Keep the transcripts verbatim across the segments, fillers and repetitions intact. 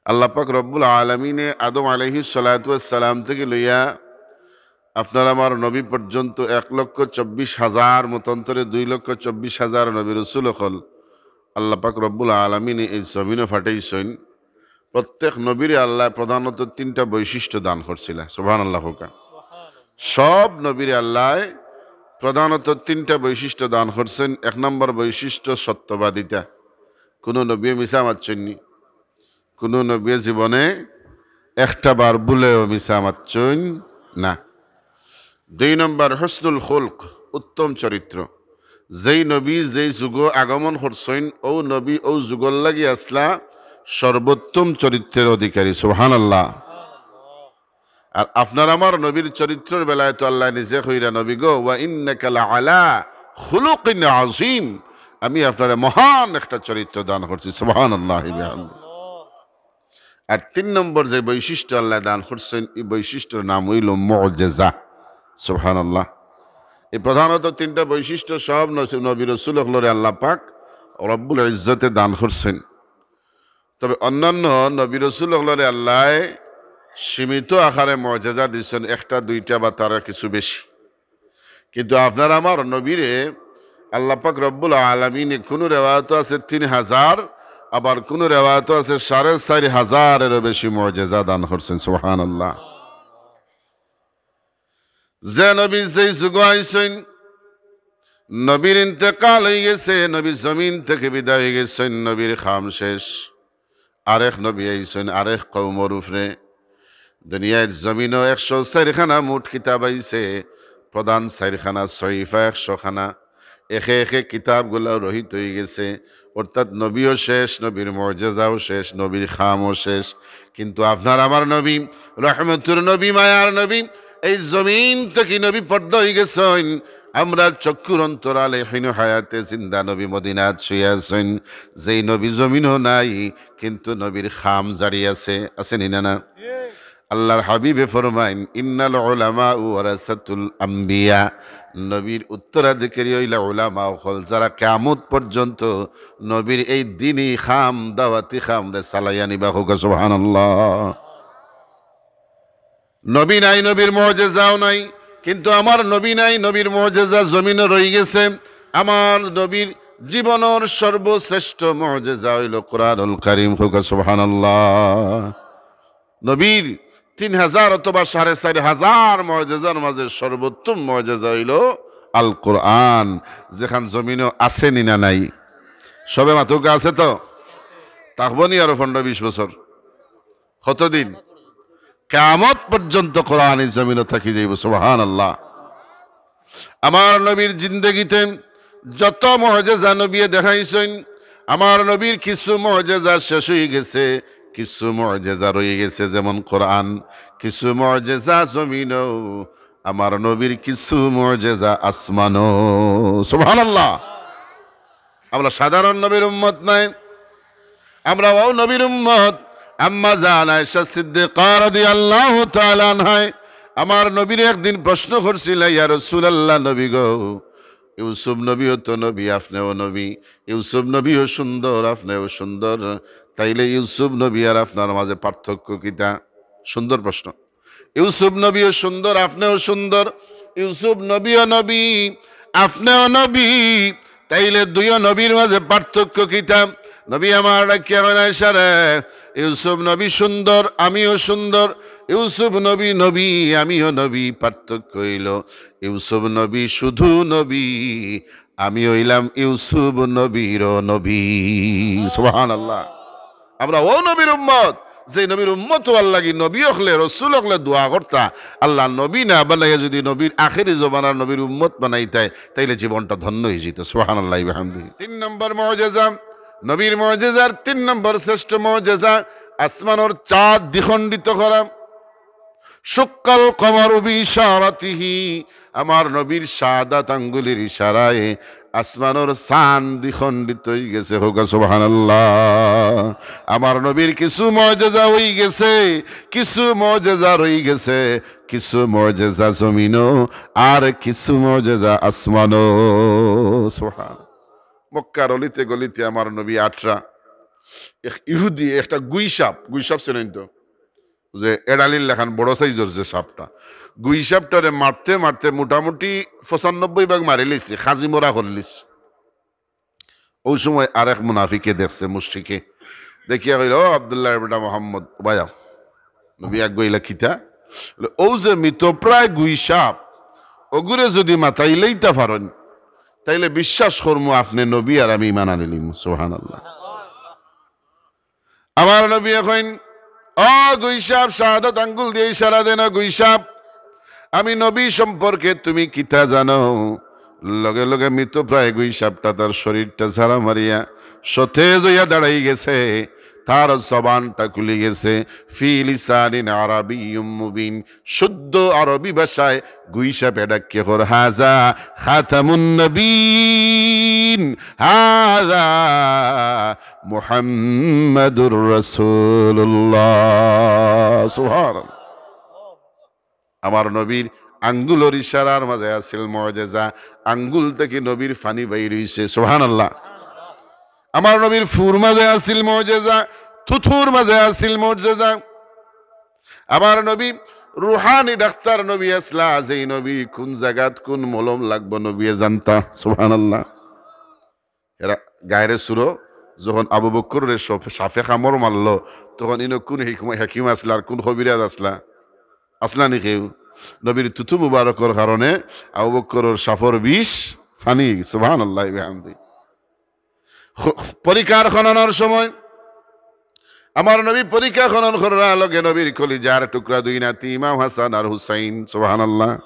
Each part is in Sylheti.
আল্লাহ পাক রব্বুল আলামিনে আদম আলাইহিস সালাতু ওয়াস সালাম থেকে লইয়া আপনার আমার নবী পর্যন্ত এক লক্ষ চব্বিশ হাজার, মতান্তরে দুই লক্ষ চব্বিশ হাজার নবী রসুল অকল আল্লাহ পাক রব্বুল আলামিনে এই জমিনো পাঠাইছইন। প্রত্যেক নবীরে আল্লায় প্রধানত তিনটা বৈশিষ্ট্য দান করছিলা। সুবহানাল্লাহ কউক্কা। সব নবীরে আল্লায় প্রধানত তিনটা বৈশিষ্ট্য দান করছইন। এক নম্বর বৈশিষ্ট্য সত্যবাদিতা। কুনু নবীয়ে মিছা মাতছইন নি? কুনু নবীয়ে জীবনে একটা বার ভুলেও মিছা মাতছইন না। দুই নম্বর হুসনুল খুলক, উত্তম চরিত্র। যেই নবী যেই যুগো আগমন করছইন, অউ নবী অউ যুগর লাগি আছলা সর্বোত্তম চরিত্রের অধিকারী। সুবহানাল্লাহ। আর আপনার আমার নবীর চরিত্রর বেলায় তো আল্লায় নিজে কইরা, "নবী গো, ওয়া ইন্নাকা লাআলা খুলুকিন আযীম", আমি আপনারে মহান একটা চরিত্র দান করছি। সুবহানাল্লাহি বিহামদিহি। আর তিন নম্বর যে বৈশিষ্ট্য আল্লায় দান করছইন, এই বৈশিষ্ট্যর নাম অইলো মুজেজা। সুবহানাল্লাহ। এই প্রধানত তিনটা বৈশিষ্ট্য সব নস-, নবী রসুল অকলরে আল্লাহ পাক রব্বুল ইজ্জতে দান করছইন। তবে অন্যান্য নবী রসুল অকলরে আল্লায় সীমিত আকারে মুজেজা দিছইন, একটা দুইটা বা তার কিছু বেশি। কিন্তু আপনার আমার নবীরে আল্লাহ পাক রব্বুল আলামিনে কুনু রেওয়ায়তো আছে তিন হাজার, আবার কুনু রেওয়ায়তো আছে সাড়ে চাইর হাজারেরও বেশি মুজেজা দান করছইন। সুবহানাল্লাহ। যে নবী যেই যুগো আইছইন, নবীর ইন্তেকাল অইগেছে, নবী জমিন থেকে বিদায় অইগেছইন, নবীর কাম শেষ। আরেক নবী আইছইন আরেক কওমর উপরে। দুনিয়ার জমিনো একশো চাইরখানা মোট কিতাব আইছে, প্রধান চাইরখানা, সহিফা একশোখানা। একে একে কিতাবগুলা রহিত অইগেছে। অর্থাৎ নবীও শেষ, নবীর মুজেজাও শেষ, নবীর কামও শেষ। কিন্তু আপনার আমার নবী, রহমতের নবী, মায়ার নবী, এই জমিন থেকে নবী পর্দা অইগেছইন। আমরার চক্ষুর অন্তরালে হিন হায়াতে জিন্দা নবী মদিনাত শুয়ে আছইন। যেই নবী জমিনো নাই, কিন্তু নবীর কাম জারি আছে, আছে নি না, না? আল্লাহর হাবিবে ফরমাইন, "ইন্নাল উলামা ওয়ারাসাতুল আম্বিয়া", নবীর উত্তরাধিকারী অইলা উলামা অকল, যারা কিয়ামত পর্যন্ত নবীর এই দ্বীনি কাম, দাওয়াতি কামরে চালাইয়া নিবা। কউক্কা সুবহানাল্লাহ। নবী নাই, নবীর মুজেজাও নাই, কিন্তু আমার নবী নাই, নবীর মুজেজা জমিনো রইগেছে। আমার নবীর জীবনর সর্বশ্রেষ্ঠ মুজেজা অইলো কোরআনুল কারীম। কউক্কা সুবহানাল্লাহ। নবীর তিন হাজার অথবা সাড়ে চাইর হাজার মুজেজার মাঝে সর্বোত্তম মুজেজা অইলো আল কোরআন, যেখান জমিনো আছে নি না নাই? সবে মাতউক্কা, আছে তো? থাকবো নি আরো পনেরো বিশ বছর? কতদিন? কিয়ামত পর্যন্ত কোরআন এই জমিনো থাকি যাইবো। সুবহানাল্লাহ। আমার নবীর জিন্দেগিতে যত মুজেজা নবীয়ে দেখাইছইন, আমার নবীর কিছু মুজেজা শেষ অইগেছে, কিছু মুজেজা রইগেছে, যেমন কোরআন, কিছু মুজেজা জমিনো, আমার নবীর কিছু মুজেজা আসমানো। সুবহানাল্লাহ। আমরা সাধারণ নবীর উম্মত নায়, আমরা অউ নবীর উম্মত। আম্মা জান আয়েশা সিদ্দিকা রাদিয়াল্লাহু তাআলা আনহায় আমার নবীরে একদিন প্রশ্ন করছিলা, "ইয়া রাসূলুল্লাহ, নবী গো, ইউসুফ নবীও তো নবী, আপনেও নবী, ইউসুফ নবীও সুন্দর, আপনেও সুন্দর, তাইলে ইউসুফ নবী আর আপনার মাঝে পার্থক্য কিতা?" সুন্দর প্রশ্ন। ইউসুফ নবীও সুন্দর, আপনেও সুন্দর। ইউসুফ নবীও নবী, আপনেও নবী, তাইলে দুইও নবীর মাঝে পার্থক্য কিতা? নবী আমার ডাকিয়া কইন, "আয়েশা রে, ইউসুফ নবী সুন্দর, আমিও সুন্দর। ইউসুফ নবী নবী, আমিও নবী। পার্থক্য অইলো, ইউসুফ নবী শুধু নবী, আমি অইলাম ইউসুফ নবীরও নবী।" সুবহানাল্লাহ। আমরা অউ নবীর উম্মত, যে নবীর উম্মত অওয়ার লাগি নবী অকলে, রসুল অকলে দোয়া করতা, "আল্লাহ, নবী না বানাইয়া যদি নবীর আখেরি জমানার নবীর উম্মত বানাইতায়, তাইলে জীবনটা ধন্য অইযিতো।" সুবহানাল্লাহি বিহামদিহি। তিন নম্বর মুজেজা, নবীর মুজেজার তিন নম্বর শ্রেষ্ঠ মুজেজা, আসমানর চাঁদ দ্বিখণ্ডিত করা। শাক্কাল কমারু বিইশারাতিহি, আমার নবীর শাহাদাত আঙ্গুলির ইশারায় আসমানর চান দ্বিখণ্ডিত অইগেছে। কউক্কা সুবহানাল্লাহ। আমার নবীর কিছু মুজেজা অইগেছে, কিছু মুজেজা রইগেছে, কিছু মুজেজা জমিনো, আর কিছু মুজেজা আসমানো। সুবহান। মক্কার অলিতে গলিতে আমার নবী আটরা, এক ইহুদি একটা গুই সাপ, গুই সাপ চেনইন তো, যে এড়ালির লাখান বড় সাইজর যে সাপটা, গুই সাপটারে মারতে মারতে মোটামুটি পঁচানব্বই ভাগ মারিলিছে, খাজি মরা করিলিছে। অউ সময় আরেক মুনাফিকে দেখছে, মুশরিকে দেখিয়া কইল, "ও আব্দুল্লাহর বেটা মোহাম্মদ, বায়াও।" নবী আগ কইলা, "কিতা?" বলে, "অউ যে মৃতপ্রায় গুই সাপ, অগুরে যুদি মাতাইলাইতা পারইন, তাইলে বিশ্বাস করমু আপনে নবী আর আমি ইমান আনিলিমু।" সুবহানাল্লাহ। আমার নবীয়ে কইন, "ও গুই সাপ", শাহাদাত আঙ্গুল দিয়া ইশারা দেন, "ও গুই সাপ, আমি নবী সম্পর্কে তুমি কিতা জানো?" লগে লগে মৃতপ্রায় গুই সাপটা তার শরীরটা ছাড়া মারিয়া সতেজ অইয়া দাঁড়াই গেছে, তার জবানটা খুলি গেছে। ফি লিসানিন আরাবিয়্যুম মুবিন, শুদ্ধ আরবি ভাষায় গুই সাপে ডাকিয়া কর, "হাজা খাতামুন নবীন, হাজা মুহাম্মাদুর রাসূলুল্লাহ।" সুবহানাল্লাহ। আমার নবীর আঙ্গুলর ইশারার মাঝে আছিল মুজেজা, আঙ্গুল থাকি নবীর পানি বাইর অইছে। সুবহানাল্লাহ। আমার নবীর ফুর মাঝে আছিল মুজেজা, থুথুর মাঝে আছিল মুজেজা। আমার নবী রুহানি ডাক্তার নবী আছলা, যেই নবী কুন জাগাত কুন মলম লাগবো নবীয়ে জানতা। সুবহানাল্লাহ। এরা গায়রে সুরো যখন আবু বকররে সফ-, সাফে কামড় মারলো, তখন ইনো কুন হিকম-, হাকিম আছলা আর কুন কবিরাজ আছলা? আছলা নি কেউ? নবীর থুথু মুবারকর কারণে আবু বকরর সাফর বিষ পানি। সুবহানাল্লাহি বিহামদি। খ-, পরিখার খননর সময় আমার নবী পরিখা খনন কররা, লগে নবীর কলিজার টুকরা দুই নাতি ইমাম হাসান আর হুসাইন। সুবহানাল্লাহ।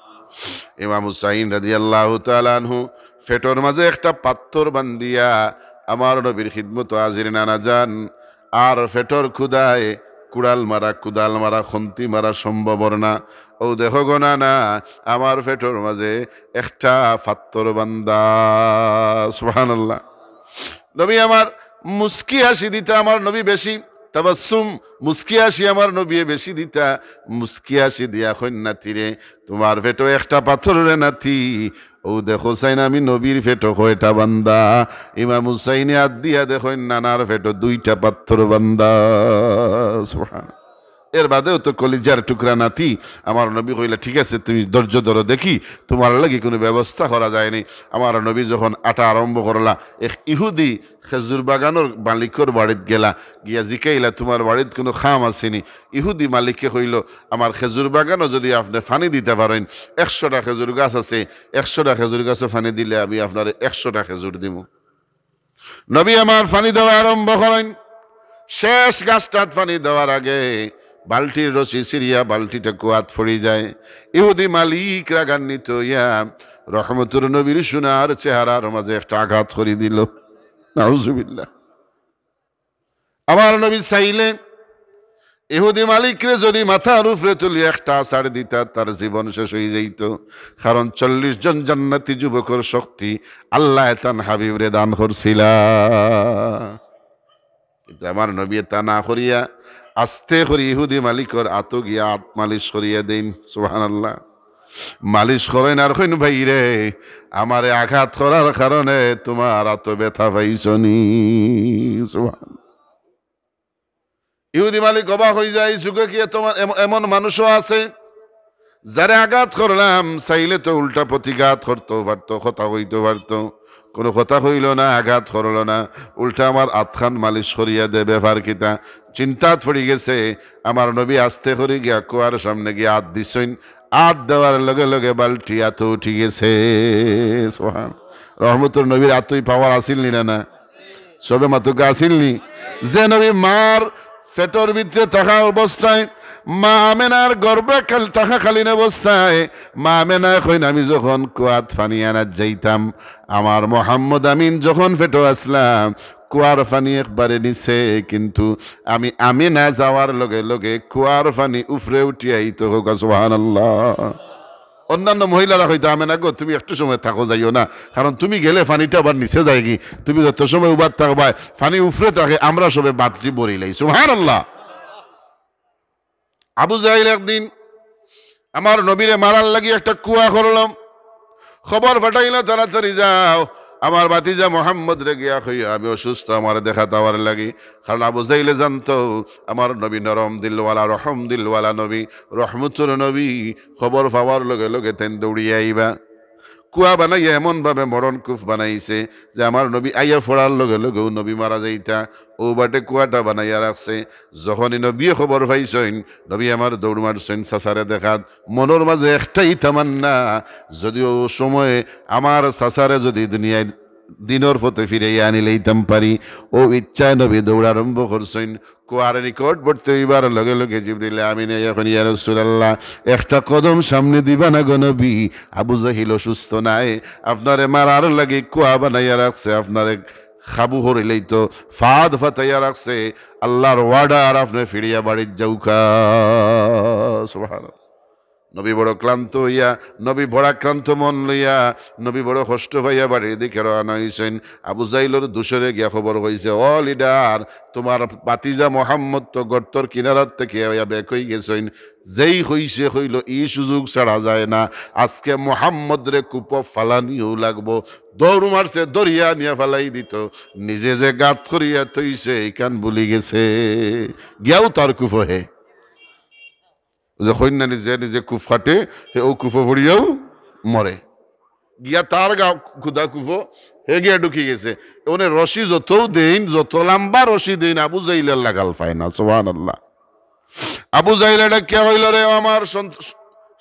ইমাম হুসাইন রাদিয়াল্লাহু তাআলা আনহু পেটর মাঝে একটা পাত্থর বান্ধিয়া আমার নবীর খিদমতো হাজির নানা যান। আর পেটর ক্ষুধায় কুড়াল মারা, কুদাল মারা, খন্তি মারা সম্ভব অর না। অউ দেখো গো নানা, আমার পেটর মাঝে একটা পাত্থর বান্ধা। সুবহানাল্লাহ। নবী আমার মুস্কি হাসি দিতা, আমার নবী বেশি তাবাসসুম, মুস্কি হাসি আমার নবীয়ে বেশি দিতা। মুস্কি হাসি দিয়া কইন, "নাতিরে, তুমার পেটো একটা পাত্থর রে নাতি।" অউ দেখো চাইন আমি নবীর পেটো কয়টা বান্ধা। ইমাম হুসাইনে আত দিয়া দেখইন নানার পেটো দুইটা পাত্থর বান্ধা। সুবহান। এর বাদেও তো কলিজার টুকরা নাতি। আমার নবী কইলা, "ঠিক আছে, তুমি ধৈর্য ধরো, দেখি তুমার লাগি কুনু ব্যবস্থা করা যায় নি।" আমার নবী যখন আটা আরম্ভ করলা, এক ইহুদি খেজুর বাগানর মালিকর বাড়িত গেলা, গিয়া জিকাইলা, "তুমার বাড়িত কুনু কাম আছে নি?" ইহুদি মালিকে কইলো, "আমার খেজুর বাগানো যুদি আপনে পানি দিতা পারইন, একশোটা খেজুর গাছ আছে, একশোটা খেজুর গাছো পানি দিলে আমি আপনারে একশোটা খেজুর দিমু।" নবী আমার পানি দেওয়া আরম্ভ করইন। শেষ গাছটাত পানি দেওয়ার আগে বালতির রশি ছিড়িয়া বালতিটা কুয়াত পড়ি যায়। ইহুদি মালিক রাগান্বিত অইয়া রহমতুর নবীর সোনার চেহারার মাঝে একটা আঘাত করি দিলো। নাউজুবিল্লাহ। আমার নবী চাইলে ইহুদি মালিকরে যুদি মাথার উপরে তুলি একটা আছাড় দিতা, তার জীবন শেষ অই যাইতো। কারণ চল্লিশ জন জান্নাতি যুবকর শক্তি আল্লায় তান হাবিবরে দান করছিলা। কিন্তু আমার নবী তা না করিয়া আস্তে করি ইহুদি মালিকর আতো গিয়া আত মালিশ করিয়া দেইন। সুবহানাল্লাহ। মালিশ করইন আর কইন, "ভাইরে, আমারে আঘাত করার কারণে তুমার আতো ব্যথা পাইছো নি?" সুবহান। ইহুদি মালিক অবাক অই যায়, "যুগে কি এত মা-, এম-, এমন মানুষও আছে, যারে আঘাত করলাম, চাইলে তো উল্টা প্রতিঘাত করতো পারতো, কথা কইতো পারতো, কুনু কথা কইলো না, আঘাত করলো না, উল্টা আমার আতখান মালিশ করিয়া দে, ব্যাপার কিতা?" চিন্তাত পড়ি গেছে। আমার নবী আস্তে করি গিয়া কুয়ার সামনে গিয়া আত দিছইন, আত দেওয়ার লগে লগে বালতি আতো উঠি গেছে। সুবহান। রহমতুর নবীর আতই পাওয়ার আছিল নি না, না? সবে মাতুকা আছিল নি? যে নবী মার পেটর ভিতরে থাকা অবস্থায়, মা আমেনার গর্ভে কাল-, থাকাকালীন অবস্থায়, মা আমেনায় কইন, "আমি যখন কুয়াত পানি আনাত যাইতাম, আমার মোহাম্মদ আমিন যখন পেটো আছলা, কুয়ার পানি একবারে নিচে, কিন্তু আমি আমেনা যাওয়ার লগে লগে কুয়ার পানি উপরে উঠি আইতো।" কউক্কা সুবহানাল্লাহ। অন্যান্য মহিলারা কইতা, "আমেনা গো, তুমি একটু সময় থাকো, যাইও না, কারণ তুমি গেলে পানিটা আবার নিচে যায়গি, তুমি যত সময় উবাত থাকবায়, পানি উপরে থাকে, আমরা সবে বালতি ভরিলাই।" সুবহানাল্লাহ। আবু জাহিল একদিন আমার নবীরে মারার লাগি একটা কুয়া করলো, খবর পাঠাইলো, "তাড়াতাড়ি যাও, আমার ভাতিজা মোহাম্মদরে গিয়া কইও, আমি অসুস্থ, আমারে দেখাত আওয়ার লাগি। কারণ আবু জাহিলে জানতো, আমার নবী নরম দিলওয়ালা, রহম দিলওয়ালা নবী, রহমতর নবী, খবর পাওয়ার লগে লগে তাইন দৌড়িয়া আইবা। কুয়া বানাইয়া এমন ভাবে মরণ কূপ বানাইছে যে আমার নবী আইয়া পড়ার লগে লগে অউ নবী মারা যাইতা। অউ বাটে কুয়াটা বানাইয়া রাখছে। যখনই নবীয়ে খবর পাইছইন, নবী আমার দৌড় মারছইন চাচারে দেখাত। মনর মাঝে একটাই তামান্না, যদি অউ সময়ে আমার চাচারে যদি দুনিয়ার দিনর পথে ফিরাইয়া আনিলাইতাম পারি, অউ ইচ্ছায় নবী দৌড় আরম্ভ করছইন। কুয়ার নিকটবর্তী অইবার লগে লগে জিবরিল আমিনে কইন, ইয়া রাসূলুল্লাহ, একটা কদম সামনে দিবা না গো নবী, আবু জাহিল অসুস্থ নায়, আপনারে মারার লাগি কুয়া বানাইয়া রাখছে, আপনারে কাবু করিলাইতো, ফাঁদ ফাতাইয়া রাখছে, আল্লাহর order, আপনে ফিরিয়া বাড়িত যাউক্কা। সুবহানাল্লাহ। নবী বড় ক্লান্ত অইয়া, নবী ভারাক্রান্ত মন লইয়া, নবী বড় কষ্ট পাইয়া বাড়ির দিকে রওয়ানা অইছইন। আবু জাহিলর দুষরে গিয়া খবর কইছে, ও leader, তুমার ভাতিজা মোহাম্মদ তো গর্তর কিনারার থাকি অইয়া back অইগেছইন। যেই কইছে কইলো, ই সুযোগ ছাড়া যায় না। আজকে মোহাম্মদরে কূপো ফালানিউ লাগবো। দৌড় মারছে, ধরিয়া আনিয়া ফালাই দিতো। নিজে যে গাত করিয়া থইছে, ইখান ভুলি গেছে। গিয়াউ তার কূপো হে। যে কইন না নি, যে নিজে কূপ কাটে, হে অউ কূপো পড়িয়াউ মরে। গিয়া তার গা-, খুদা কূপো, হে গিয়া ঢুকি গেছে। অনে রশি যতউ দেইন, যত লাম্বা রশি দেইন, আবু জাহিলর লাগাল পায় না। সুবহানাল্লাহ। আবু জাহিলে ডাকিয়া কইলো, রে, ও আমার সন্ত-,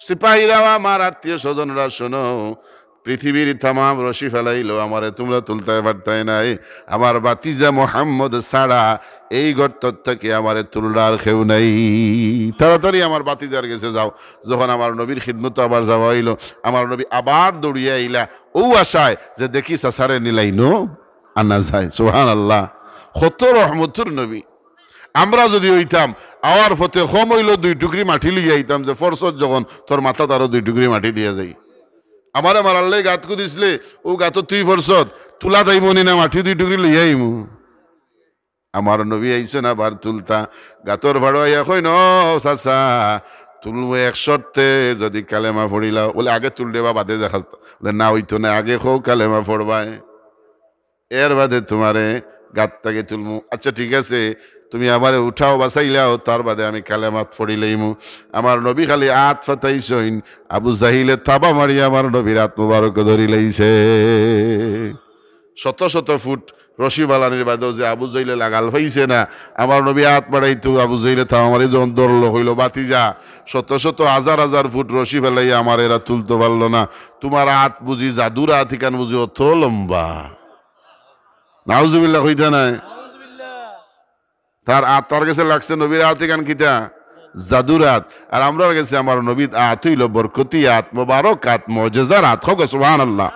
সিপাহীরা, ও আমার আত্মীয় স্বজনরা, শুনো, পৃথিবীর তামাম রশি ফালাইলো, আমারে তুমরা তুলতায় পারতায় নায়। আমার ভাতিজা মোহাম্মদ ছাড়া এই গর্তর থাকি আমারে তুলরার কেউ নাই। তাড়াতাড়ি আমার ভাতিজার গেছে যাও। যখন আমার নবীর খিদমতো আবার যাওয়া অইলো, আমার নবী আবার দৌড়িয়া আইলা, অউ আশায় যে দেখি চাচারে নিলাইনো আনা যায়। সুবহানাল্লাহ, কত রহমতর নবী। আমরা যুদি অইতাম, আওয়ার পথে কম অইলো দুই টুকরি মাটি লইয়া আইতাম, যে ফরছত যখন তোর মাথাত আরো দুই টুকরি মাটি দিয়া যাই। আমারে মারার লাগি গাত খুদিছলে, অউ গাতো তুই ফরছত, তুলা যাইবো নি না, মাটি দুই টুকরি লইয়া আইমু। আমার নবী আইছইন আবার তুলতা, গাতর ফাড়ো আইয়া কইন, ও চাচা, তুলমু এক শর্তে, যুদি কালেমা পড়িলাও। বলে, আগে তুল দেবা, বাদে দেখা। বলে, না, অইতো না, আগে কও কালেমা পড়বায়। এর বাদে তুমারে গাত থাকি তুলমু। আচ্ছা, ঠিক আছে, তুমি আমারে উঠাও, বাচাইলাও, তার বাদে আমি কালেমাত পড়িলাইমু। আমার নবী খালি আত ফাতাইছইন, আবু জাহিলে থাবা মারি আমার নবীর আত মুবারক ধরিলাইছে। শত শত ফুট রশি ফালানির বাদেও যে আবু জাহিলে লাগাল পাইছে না, আমার নবী আত বাড়াইতো, আবু জাহিলে থাবা মারি যখন ধরলো, কইলো, ভাতিজা, শত শত হাজার হাজার ফুট রশি ফালাইয়া আমারে এরা তুলতো পারলো না, তুমার আত বুঝি জাদুর আত, ইখান বুঝি অত লম্বা। নাউজুবিল্লাহ কইতা নায়? তার আত তার গেছে লাগছে, নবীর আত ইখান কিতা? জাদুর আত। আর আমরার গেছে আমার নবীর আত অইলো বরকতি আত, মোবারক আত, মুজেজার আত। কউক্কা সুবহানাল্লাহ।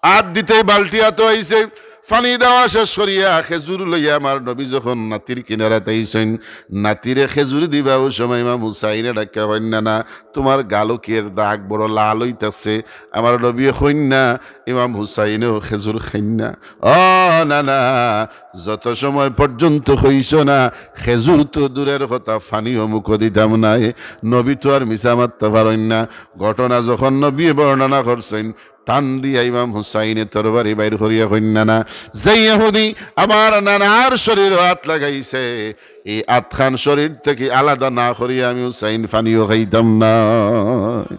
আত দিতেই বালটি আতো আইছে, পানি দেওয়া শেষ করিয়া খেজুর লইয়া আমার নবী যখন নাতির কিনারাত আইছইন, নাতিরে খেজুর দিবা, অউ সময় ইমাম হুসাইনে ডাকিয়া কইন, নানা, তুমার গালো কিয়ের দাগ বড় লাল অইতাছে? আমার নবীয়ে কইন না, ইমাম হুসাইনেও খেজুর খাইন না। ও নানা, যত সময় পর্যন্ত কইছো না, খেজুর তো দূরের কথা, পানিও মুখো দিতাম নায়। নবী তো আর মিছা মাততা পারইন না। ঘটনা যখন নবীয়ে বর্ণনা করছইন, টান দিয়া ইমাম হুসাইনে তরবারি বাইর করিয়া কইন, নানা, যে ইহুদি আমার নানার শরীরো আত লাগাইছে, ই আতখান শরীর থাকি আলাদা না করিয়া আমি হুসাইন পানিও খাইতাম নায়।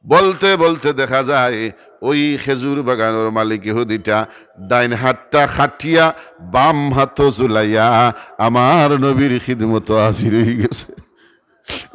বলতে বলতে দেখা যায়, ওই খেজুর বাগানর মালিক ইহুদিটা ডাইন হাতটা কাটিয়া বাম হাতো ঝুলাইয়া আমার নবীর খিদমতো হাজির অইগেছে।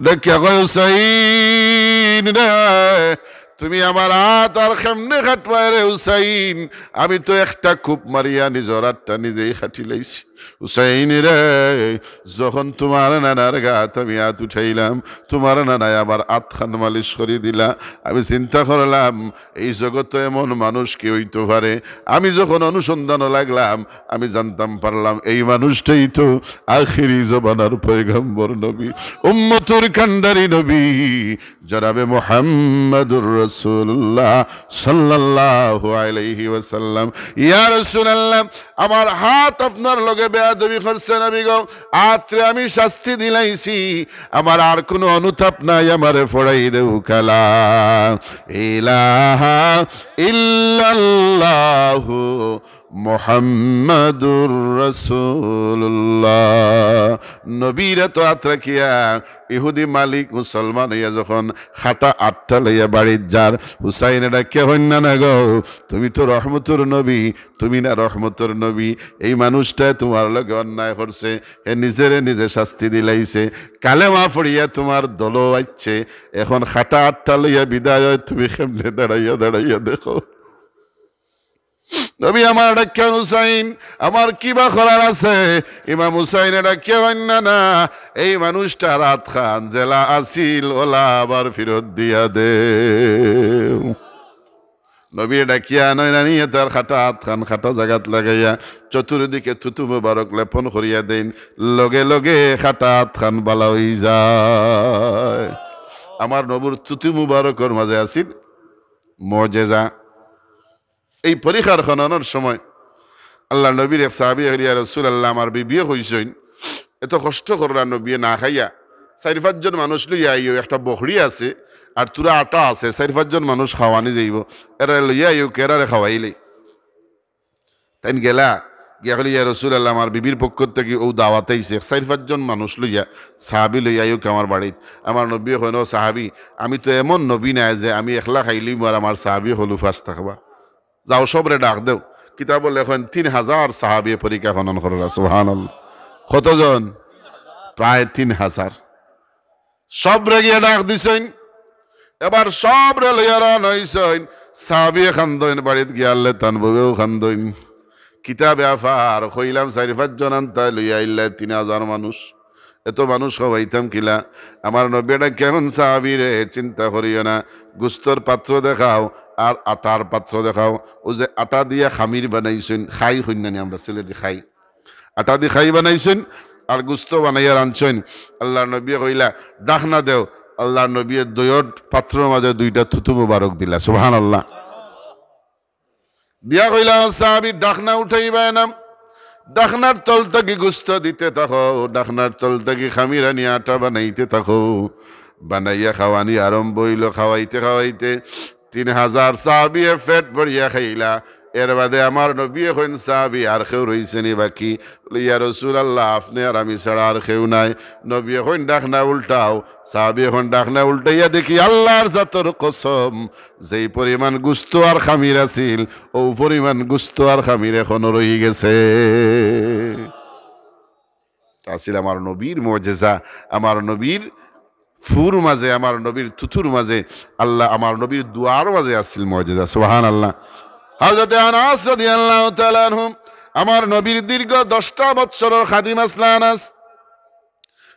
ডাকিয়া কয়, "হুসাইন রে, তুমি আমার আত আর কেমনে কাটবায় রে হুসাইন? আমি তো একটা কুপ মারিয়া নিজর আতটা নিজেই কাটিলাইছি।" "হুসাইন রে, যখন তুমার নানার গাত আমি আত উঠাইলাম, তুমার নানায় আমার আতখান মালিশ করি দিলা। আমি চিন্তা করলাম, এই জগতো এমন মানুষ কে অইতো পারে?" আমি যখন অনুসন্ধানো লাগলাম, আমি জানতাম পারলাম, এই মানুষটাই তো আখেরি জমানার পয়গম্বর নবী, উম্মতর কান্ডারি নবী, জনাবে মুহাম্মাদুর রাসূলুল্লাহ সাল্লাল্লাহু আলাইহি ওয়াসাল্লাম। ইয়া রাসূলুল্লাহ, আমার আত আপনার লগে বেয়াদবি করছে নবী গো, আত্রে আমি শাস্তি দিলাইছি, আমার আর কুনু অনুতাপ নাই, আমারে পড়াই দেউক্কা লা ইলাহা ইল্লাল্লাহু মুহাম্মাদুর রাসূলুল্লাহ। নবীর আতো আত রাখিয়া ইহুদি মালিক মুসলমান অইয়া যখন খাটা আতটা লইয়া বাড়িত যার, হুসাইনে ডাকিয়া কইন, "না, না গো, তুমি তো রহমতর নবী, তুমি না রহমতর নবী, এই মানুষটায় তুমার লগে অন্যায় করছে, হে নিজেরে নিজে শাস্তি দিলাইছে, কালেমা পড়িয়া তুমার দলো আইছে, এখন খাটা আতটা লইয়া বিদায় অয়, তুমি কেমনে দাঁড়াইয়া দাঁড়াইয়া দেখো।" নবী আমার ডাকিয়া, "হুসাইন, আমার কিবা করার আছে?" ইমাম হুসাইনে ডাকিয়া কইন, "না, না, এই মানুষটার আতখান যেলা আছিল, ওলা আবার ফিরত দিয়া দেও।" নবীয়ে ডাকিয়া আনইন, আনিয়া তার খাটা আতখান খাটা জাগাত লাগাইয়া চতুর্দিকে থুতু মুবারক লেপন করিয়া দেইন, লগে লগে খাটা আতখান বালা অই যায়। আমার নবীর থুতু মুবারকর মাঝে আছিল মুজেজা। এই পরিখার খননর সময় আল্লার নবীর এক সাহাবী কইলা, "ইয়া রাসূলুল্লাহ, আমার বিবিয়ে কইছইন, এত কষ্ট কররা নবীয়ে না খাইয়া, চাইর পাঁচজন মানুষ লইয়া আইও, একটা বকরি আছে, আর থুড়া আটা আছে, চাইর পাঁচজন মানুষ খাওয়ানি যাইবো, এরারে লইয়া আইও, কেরারে খাওয়াইলে।" তাইন গেলা, গিয়া কইলা, "ইয়া রাসূলুল্লাহ, আমার বিবির পক্ষ থাকি অউ দাওয়াত আইছে, চাইর পাঁচজন মানুষ লইয়া, সাহাবী লইয়া আইউক আমার বাড়িত।" আমার নবীয়ে কইন, "ও সাহাবী, আমি তো এমন নবী নায় যে আমি একলা খাইলিমু আর আমার সাহাবী অকল উপাস থাকবা।" যাও, সবরে ডাক দেও। কিতাবো লেখইন, তিন হাজার সাহাবীয়ে পরিখা খনন কররা। সুবহানাল্লাহ। কতজন? প্রায় তিন হাজার। সবরে গিয়া ডাক দিছইন। এবার সবরে লইয়া রওয়ানা অইছইন। সাহাবীয়ে কান্দইন, বাড়িত গিয়া আল্লে তান বউয়েও কান্দইন। কিতা ব্যাপার? কইলাম চাইর পাঁচজন আনতায়, লইয়া আইলায় তিন হাজার মানুষ। এত মানুষ খাওয়াইতাম কিলা? আমার নবীয়ে ডাকিয়া কইন, "সাহাবীরে, চিন্তা করিও না, গুস্তর পাত্র দেখাও আর আটার পাত্র দেখাও।" অউ যে আটা দিয়া খামির বানাইছইন, খাই কইন না নি আমরা সিলেটি খাই, আটা দি খাই বানাইছইন আর গুস্ত বানাইয়া রানছইন। আল্লার নবীয়ে কইলা, "ঢাকনা দেও।" আল্লার নবীয়ে দইওর পাত্রর মাঝে দুইটা থুতু মুবারক দিলা। সুবহানাল্লাহ। দিয়া কইলা, "সাহাবী, ঢাকনা উঠাইবায় না, ঢাকনার তল থাকি গুস্ত দিতে থাকো, ঢাকনার তল থাকি খামির আনি আটা বানাইতে থাকো।" বানাইয়া খাওয়ানি আরম্ভ অইলো। খাওয়াইতে খাওয়াইতে তিন হাজার সাহাবীয়ে পেট ভরিয়া খাইলা। এর বাদে আমার নবীয়ে কইন, "সাহাবী, আর কেউ রইছে নি বাকি?" বলে, "ইয়া রাসূলুল্লাহ, আপনে আর আমি ছাড়া আর কেউ নাই।" নবীয়ে কইন, "ঢাকনা উল্টাও।" সাহাবীয়ে কইন, "ঢাকনা উল্টাইয়া দেখি, আল্লার জাতর কসম, যেই পরিমাণ গুস্ত আর খামির আছিল, অউ পরিমাণ গুস্ত আর খামির এখনো রইগেছে।" তা আছিল আমার নবীর মুজেজা, আমার নবীর ফুর মাঝে, আমার নবীর থুতুর মাঝে, আল্লাহ আমার নবীর দোয়ার মাঝে আছিল মুজেজা। সুবহানাল্লাহ। হযরতে আনাস রাদিয়াল্লাহু তাআলা আনহু আমার নবীর দীর্ঘ দশটা বৎসরর খাদিম আছলা আনাস।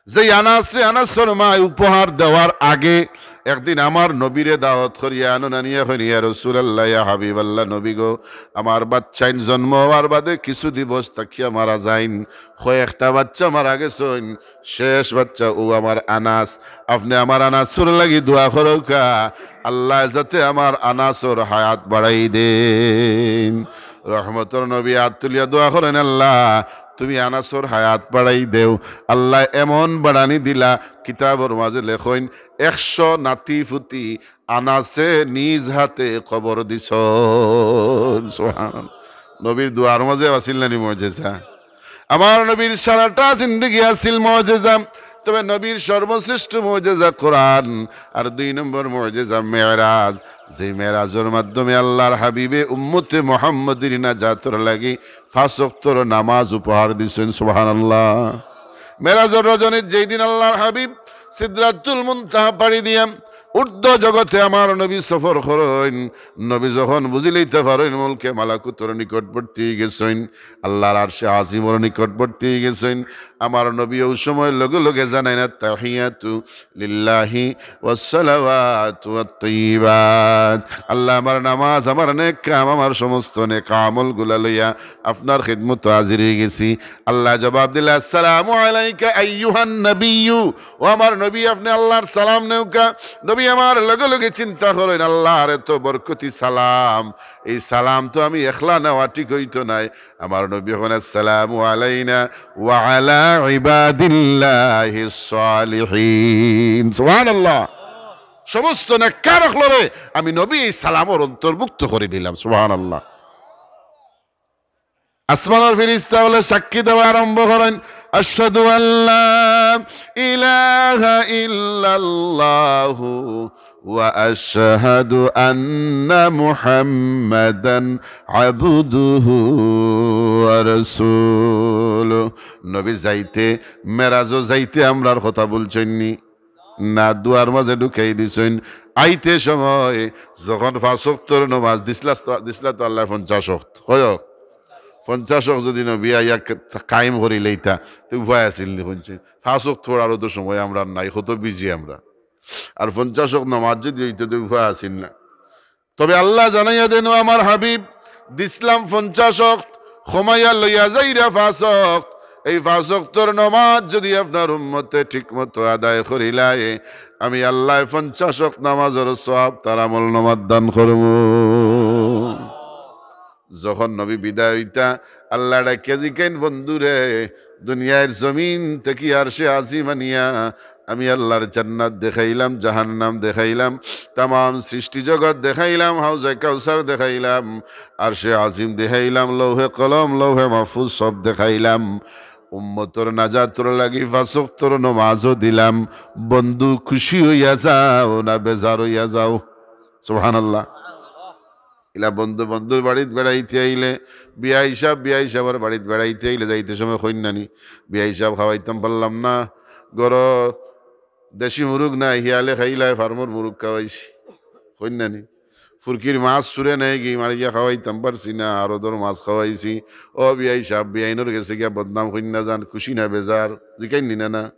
যেই আনাসরে আনাসর মায় উপহার দেওয়ার আগে একদিন আমার নবীরে দাওয়াত করিয়া আনইন, আনিয়া কইন, "ইয়া রাসূলুল্লাহ, ইয়া হাবিবাল্লাহ, নবী গো, আমার বাচ্চাইন জন্ম অওয়ার বাদে কিছু দিবস থাকিয়া মারা যাইন, কয়েকটা বাচ্চা মারা গেছইন, শেষ বাচ্চা অউ আমার আনাস, আপনে আমার আনাসর লাগি দোয়া করউক্কা, আল্লায় যাতে আমার আনাসর হায়াত বাড়াই দেইন।" রহমতর নবী আত তুলিয়া দোয়া করইন, "আল্লাহ, তুমি আনাসর হায়াত বাড়াই দেও।" আল্লায় এমন বাড়ানি দিলা, কিতাবর মাঝে লেখইন, একশো নাতি-পুতি আনাসে নিজ হাতে কবর দিছইন। সুবহানাল্লাহ। নবীর দোয়ার মাঝে আছিল না নি মুজেজা? আমার নবীর সারাটা জিন্দেগি আছিল মুজেজা, তবে নবীর সর্বশ্রেষ্ঠ মুজেজা কোরআন, আর দুই নম্বর মুজেজা মেরাজ। যেই মেরাজর মাধ্যমে আল্লার হাবিবে উম্মতে মুহাম্মদীর নাজাতর লাগি পাঁচ ওয়াক্তর নামাজ উপহার দিছইন। সুবহানাল্লাহ। মেরাজর রজনীত যেই দিন আল্লার হাবিব সিদরাতুল মুনতাহা পাড়ি দিয়া ঊর্ধ্ব জগতে আমার নবী সফর করইন, নবী যখন বুঝিলাইতা পারইন মুলকে মালাকুতর নিকটবর্তী অইগেছইন, আল্লার আরশে আজিমর নিকটবর্তী অইগেছইন, আমার নবী অউ সময় লগে লগে জানাইন, "আত্তাহিয়াতু লিল্লাহি ওয়াসসালাওয়াতু ওয়াত্তাইয়িবাত।" আল্লাহ, আমার নামাজ, আমার নেক কাম, আমার সমস্ত নেক আমলগুলা লইয়া আপনার খিদমতো হাজির অইগেছি। আল্লায় জবাব দিলা, "আসসালামু আলাইকা আইয়ুহান নাবিয়্যু।" ও আমার নবী, আপনে আল্লার সালাম নেউক্কা। নবী আমার, লগে লগে চিন্তা করইন, আল্লার এত বরকতি সালাম, এই সালাম তো আমি একলা নেওয়া ঠিক অইতো নায়। আমার নবী কইন, "আসসালামু আলাইনা ওয়া আলা ইবাদিল্লাহিস সালিহিন।" সুবহানাল্লাহ। সমস্ত নেককার অকলরে আমি নবী এই সালামর অন্তর্ভুক্ত করি নিলাম। সুবহানাল্লাহ। আসমানর ফিরিস্তা অকলে সাক্ষী দেওয়া আরম্ভ করইন, "আশহাদু আল্লা ইলাহা ইল্লাল্লাহু ওয়া আশহাদু আন্না মুহাম্মাদান আবদুহু ওয়া রাসূলুহু।" নবী যাইতে, মেরাজো যাইতে আমরার কথা ভুলছইন নি? না, দুয়ার মাঝে ঢুকাই দিছইন। আইতে সময় যখন পাঁচ ওয়াক্তর নমাজ দিছলা, দিছলা তো আল্লায় পঞ্চাশ ওয়াক্ত, কয় ওয়াক্ত? পঞ্চাশ ওয়াক্ত যদি নবী আইয়া কা-, কায়েম করি লইতা, তে উপায় আছিল নি? কইছে, পাঁচ ওয়াক্ত পড়ারও তো সময় আমরার নাই, কত busy আমরা। আর পঞ্চাশ ওয়াক্ত নমাজ যদি অইতো, তে উপায় আছিল না। তবে আল্লায় জানাইয়া দেন, ও আমার হাবিব, দিছলাম পঞ্চাশ ওয়াক্ত, কমাইয়া লইয়া যাইরা পাঁচ ওয়াক্ত। এই পাঁচ ওয়াক্তর নমাজ যদি আপনার উম্মতে ঠিকমতো আদায় করিলায়, আমি আল্লায় পঞ্চাশ ওয়াক্ত নমাজর সওয়াব তার আমলনামাত দান করমু। যখন নবী বিদায় অইতা, আল্লায় ডাকিয়া জিকাইন, "বন্ধুরে, দুনিয়ার জমিন থাকি আরশে আজিম আনিয়া আমি আল্লার জান্নাত দেখাইলাম, জাহান্নাম দেখাইলাম, তামাম সৃষ্টি জগৎ দেখাইলাম, হাউজে কাউসার দেখাইলাম, আরশে আজিম দেখাইলাম, লৌহে কলম, লৌহে মাহফুজ সব দেখাইলাম। উম্মতর নাজাতর লাগি পাঁচ ওয়াক্তর নমাজও দিলাম। বন্ধু, খুশি অইয়া যাও না বেজার অইয়া যাও?" সুবহানাল্লাহ। ইলা বন্ধু বন্ধুর বাড়িত বেড়াইতে আইলে, বিয়াই সাব, বিয়াই সাবর বাড়িত বেড়াইতে আইলে যাইতে সময় কইন না নি, "বিয়াই সাব, খাওয়াইতাম পারলাম না, ঘরো দেশি মুরুগ নাই, হিয়ালে খাইলায়, ফার্মর মুরুগ খাওয়াইছি।" কইন না নি? "ফুরকির মাছ চুরে নেয় গি, মারিয়া খাওয়াইতাম পারছি না, আরদর মাছ খাওয়াইছি।" ও বিয়াই সাব, বিয়াইনর গেছে গিয়া বদনাম কইন না যান, খুশি না বেজার, জিকাইন নি না, না?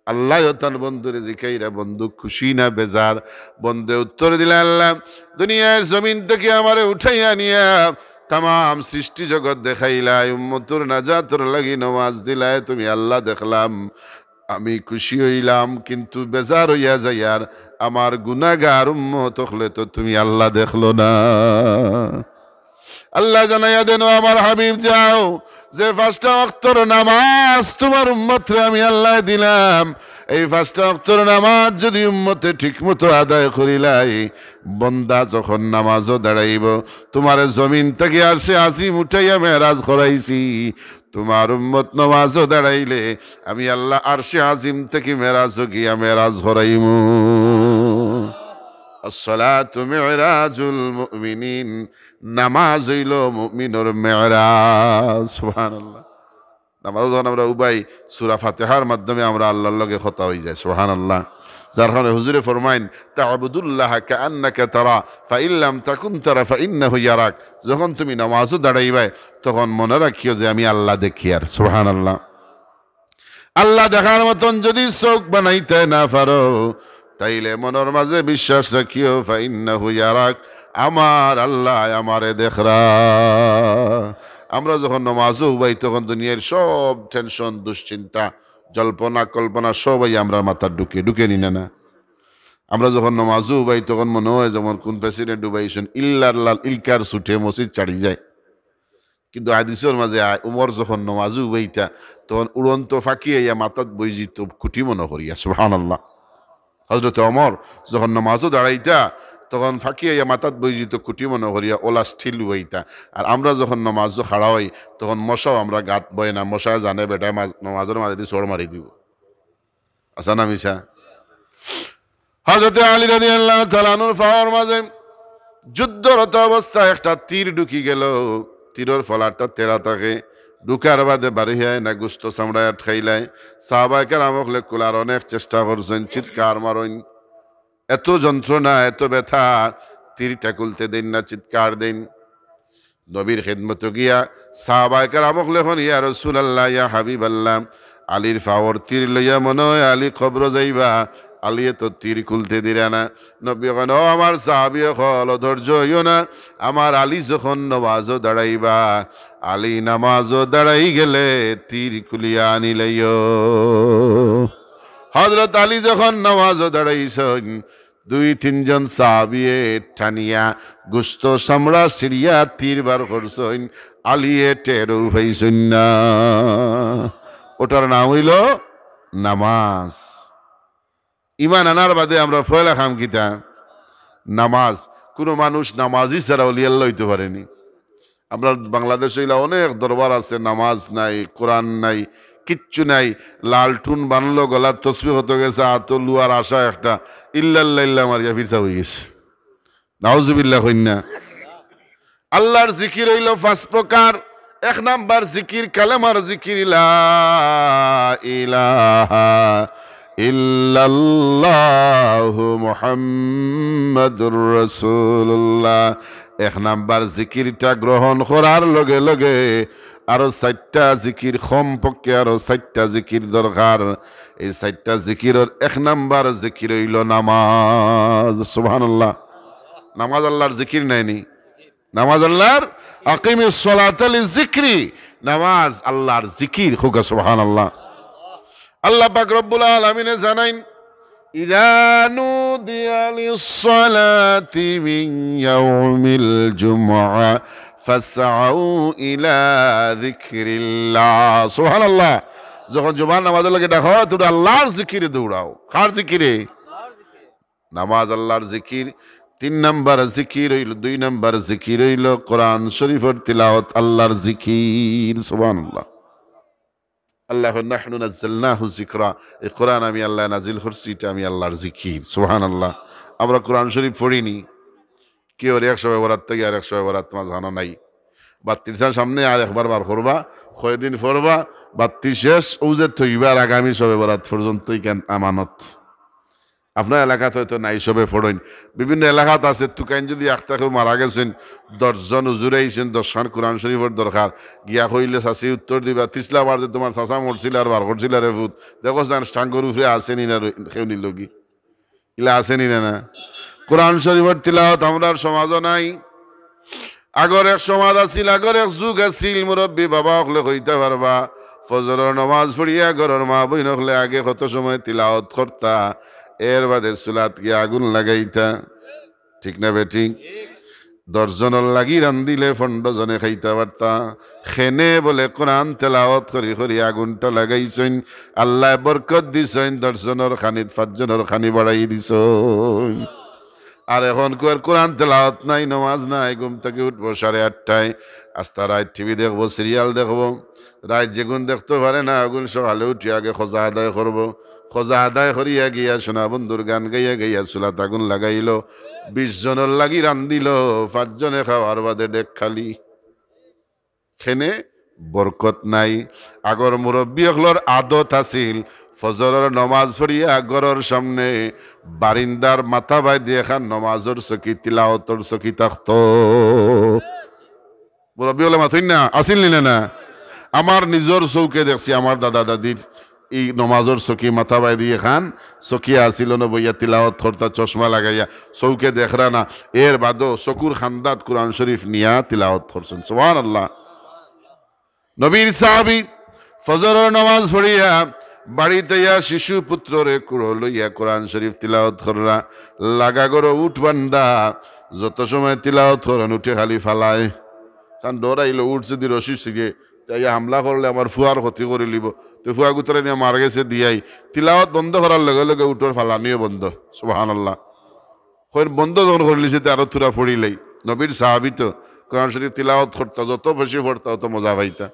আল্লায় তান বন্ধুরে জিকাইরা, "বন্ধু, খুশি না বেজার?" বন্ধুয়ে উত্তর দিলা, "আল্লাহ, দুনিয়ার জমিন থাকি আমারে উঠাইয়া নিয়া তামাম সৃষ্টি জগৎ দেখাইলায়, উম্মতর নাজাতর লাগি নমাজ দিলায়, তুমি আল্লাহ দেখলাম, আমি খুশি অইলাম, কিন্তু বেজার অইয়া যাইয়ার, আমার গুনাগার উম্মত অকলে তো তুমি আল্লাহ দেখলো না।" আল্লায় জানাইয়া দেন, "ও আমার হাবিব, যাও, যে পাঁচটা ওয়াক্তর নামাজ তুমার উম্মতরে আমি আল্লায় দিলাম, এই পাঁচটা ওয়াক্তর নামাজ যদি উম্মতে ঠিকমতো আদায় করিলায়, বন্দা যখন নামাজো দাঁড়াইবো, তুমারে জমিন থাকি আরশে আজিম উঠাইয়া মেরাজ করাইছি, তুমার উম্মত নামাজো দাঁড়াইলে আমি আল্লাহ আরশে আজিম থাকি মেরাজো গিয়া মেরাজ করাইমু।" আসসালাতু মিরাজুল মুমিনিন, নামাজ অইলো মুমিনর মেরাজ। সুবহানাল্লাহ। নামাজো যখন আমরা উবাই, সূরা ফাতিহার মাধ্যমে আমরা আল্লাহর লগে কথা অইযায়। সুবহানাল্লাহ। যার কারণে হুজুরে ফরমাইন, "তা'বুদুল্লাহা কাআন্নাকা তারা, ফাইন লাম তাকুন তারা ফাইন্নাহু ইয়ারাক।" যখন তুমি নামাজো দাঁড়াইবায়, তখন মনে রাখিও যে আমি আল্লাহ দেখিয়ার। সুবহানাল্লাহ। আল্লাহ দেখার মতন যদি চউখ বানাইতে না পারো, তাইলে মনর মাঝে বিশ্বাস রাখিও, "ফাইন্নাহু ইয়ারাক", আমার আল্লায় আমারে দেখরা। আমরা যখন নমাজো উবাই, তখন দুনিয়ার সব tension, দুশ্চিন্তা, জল্পনা, কল্পনা সব আইয়া আমরার মাথাত ঢুকে, ঢুকে নি না, না? আমরা যখন নমাজো উবাই, তখন মনে অয় যেমন কুন president উবাইছইন, ইল্লার লাল, ইলকার ছুটে মসজিদ ছাড়ি যায়। কিন্তু হাদিসর মাঝে আয়, উমর যখন নমাজো উবাইতা, তখন উড়ন্ত ফাকি আইয়া মাথাত বইযিতো কুটি মনো করিয়া। সুবহানাল্লাহ। হযরতে ওমর যখন নমাজো দাঁড়াইতা, তখন ফাকি আইয়া মাথাত বইযিতো কুটি মনো করিয়া, অলা still উবাইতা। আর আমরা যখন নমাজো খাড়া অই, তখন মশাও আমরার গাত বয় না, মশায় জানে বেটায় মাজ-, নমাজর মাঝেদি চড় মারি দিবো। হাছা না মিছা? হযরতে আলী রাদিয়াল্লাহু তাআলা আনহুর পাওর মাঝে যুদ্ধরত অবস্থায় একটা তীর ঢুকি গেল। তীরর ফলাটা তেড়া থাকে, ঢুকার বাদে বাড়ি হয় না, গুস্ত চামড়ায় আটকাইলায়। সাহাবায়ে কেরাম অকলে কুলার অনেক চেষ্টা করছইন, চিৎকার মারইন, এত যন্ত্রণা, এত ব্যথা, তীরটা খুলতে দেইন না, চিৎকার দেইন। নবীর খেদমতো গিয়া সাহাবায়ে কেরাম অকলে কইন, "ইয়া রাসূলুল্লাহ, ইয়া হাবিবাল্লাহ, আলীর ফাওর তীর লইয়া মনে অয় আলী কবরো যাইবা, আলীয়ে তো তীর খুলতে দিরা না। নবীয়ে কইন, "ও আমার সাহাবী অকল, অধৈর্য অইও না, আমার আলী যখন নমাজো দাঁড়াইবা, আলী নমাজো দাঁড়াই গেলে তীর খুলিয়া আনিলাইও।" হযরত আলী যখন নমাজো দাঁড়াইছইন, দুই তিনজন সাহাবিয়ে টানিয়া গুস্ত চামড়া ছিড়িয়া তীর বার করছইন, আলীয়ে টেরও পাইছইন না। ওটার নাম অইলো নামাজ। ইমান আনার বাদে আমরার পয়লা কাম কিতা? নামাজ। কুনু মানুষ নামাজি ছাড়া অলি আল্লাহ অইতো পারেনি। আমরার বাংলাদেশো ইলা অনেক দরবার আছে, নামাজ নাই, কোরআন নাই, কিচ্ছু নাই। লালটুন বানলো, গলাত তসবিহ অতো গেছে, আতো লুয়ার আশা একটা, ইল্লাল্লাহ ইল্লা মারিয়া ফিরছা অইগেছে। নাউজুবিল্লাহ কইন না। আল্লাহর জিকির অইলো পাঁচ প্রকার। এক নাম্বার জিকির, কালেমার জিকির, লা ইলাহা ইল্লাল্লাহু মুহাম্মাদুর রাসূলুল্লাহ। এক নাম্বার জিকিরটা গ্রহণ করার লগে লগে আরো চাইরটা জিকির, কমপক্ষে আরো চাইরটা জিকির দরকার। এই চাইরটা জিকিরর এক নাম্বার জিকির অইলো নামাজ। সুবহানাল্লাহ। নামাজ আল্লাহর জিকির নায়নি? নামাজ আল্লাহর, আকিমিস সলাতা লিজিকরি, নামাজ আল্লাহর জিকির। কউক্কা সুবহানাল্লাহ। আল্লাহ পাক রব্বুল আলামিনে জানাইন, "ইযা নুদিয়া লিসসালাতি মিন ইয়াউমিল জুমআ ফাসআউ ইলা যিকরিল্লাহ।" সুবহানাল্লাহ। যখন জুমার নামাজর লাগি ডাকা অয়, তুমরা আল্লাহর জিকিরে দৌড়াও। কার জিকিরে? নামাজ আল্লাহর জিকির। তিন নাম্বার জিকির অইলো, দুই নাম্বার জিকির অইলো কোরআন শরীফর তিলাওয়াত, আল্লাহর জিকির। সুবহানাল্লাহ। আল্লাহ কইন, "নাহনু নাজ্জালনাহু যিকরা।" এই কোরআন আমি আল্লায় নাজিল করছি, ইটা আমি আল্লাহর জিকির। সুবহানাল্লাহ। আমরা কোরআন শরীফ পড়িনি, কেউর এক শবে বরাত থাকি আরেক শবে বরাত মাঝখানো নাই। বাত্তির সামনে আর একবার বার করবা, কয়দিন পড়বা, বাত্তি শেষ, অউ যে থইবা আর আগামী শবে বরাত পর্যন্ত ইখান আমানত। আপনার এলাকাত হয়তো নাই, শবে পড়ইন। বিভিন্ন এলাকাত আছে, তুকাইন যদি একটা কেউ মারা গেছইন, দশ জন হুজুর আইছইন, দশ খান কোরআন শরীফর দরকার, গিয়া কইলে চাচিয়ে উত্তর দিবা, "তিছলা বার যে তুমার চাচা মরছিলা আর বার করছিলা রে পুত, দেখো জান স্টাঙ্গর উপরে আছে নি না, কেউ নিল কি?" ইলা আছে নি না, না? কোরআন শরীফর তিলাওয়াত আমরার সমাজো নাই। আগর এক সমাজ আছিল, আগর এক যুগ আছিল, মুরব্বি বাবা অকলে কইতা পারবা, ফজরর নমাজ পড়িয়া ঘরর মা বইন অকলে আগে কত সময় তিলাওয়াত করতা, এর বাদে চুলাত গিয়া আগুন লাগাইতা। ঠিক না বেঠিক? দশ জনর লাগি রান্দিলে পনরো জনে খাইতা পারতা। কেনে বলে কোরআন তেলাওয়াত করি করি আগুনটা লাগাইছইন, আল্লায় বরকত দিছইন, দশ জনর খানিত পাঁচ জনর খানি বাড়াই দিছইন। আর এখন কুয়ার কোরআন তেলাওয়াত নাই, নমাজ নাই, ঘুম থাকি উঠবো সাড়ে আটটায়, আস্তা রাইত টিভি দেখবো, সিরিয়াল দেখবো, রাইত যেগুন দেখতো পারে না, অগুন সকালে উঠি আগে খোজা আদায় করবো, খোজা আদায় করিয়া গিয়া সোনা বন্ধুর গান গাইয়া গাইয়া চুলাত আগুন লাগাইলো, বিশ জনর লাগি রান্দিলো, পাঁচ জনে খাওয়ার বাদে ডেক খালি। কেনে বরকত নাই। আগর মুরব্বি অকলর আদত আছিল, ফজরর নমাজ পড়িয়া ঘরর সামনে বারিন্দার মাথাবায়দি এখান নমাজর চকি, তিলাওয়াতর চকি থাকতো। মুরব্বি অকলে মাতইন না, আছিল নি না, না? আমার নিজর চউখে দেখছি, আমার দাদা দাদির ই নমাজর চকি, মাথাবায়দি এখান চকি আছিল, অনো বইয়া তিলাওয়াত করতা চশমা লাগাইয়া, চউখে দেখরা না, এর বাদেও চকুর কান্দাত কোরআন শরীফ নিয়া তিলাওয়াত করছইন। সুবহানাল্লাহ। নবীর সাহাবী ফজরর নমাজ পড়িয়া বাড়িত আইয়া শিশু পুত্ররে কুলো লইয়া কোরআন শরীফ তিলাওয়াত কররা, লাগা ঘরো উট বান্ধা, যত সময় তিলাওয়াত করইন উটে খালি ফালায়। তান ডর আইলো উট যদি রশি ছিগে, তে আইয়া হামলা করলে আমার ফুয়ার ক্ষতি করিলিবো। তে ফুয়া গুতারে নিয়া মার গেছে দিয়াই, তিলাওয়াত বন্ধ করার লগে লগে উটর ফালানিও বন্ধ। সুবহানাল্লাহ। কইন বন্ধ যখন করিলিছে, তে আরো থুড়া পড়িলাই। নবীর সাহাবী তো কোরআন শরীফ তিলাওয়াত করতা, যত বেশি পড়তা, অত মজা পাইতা।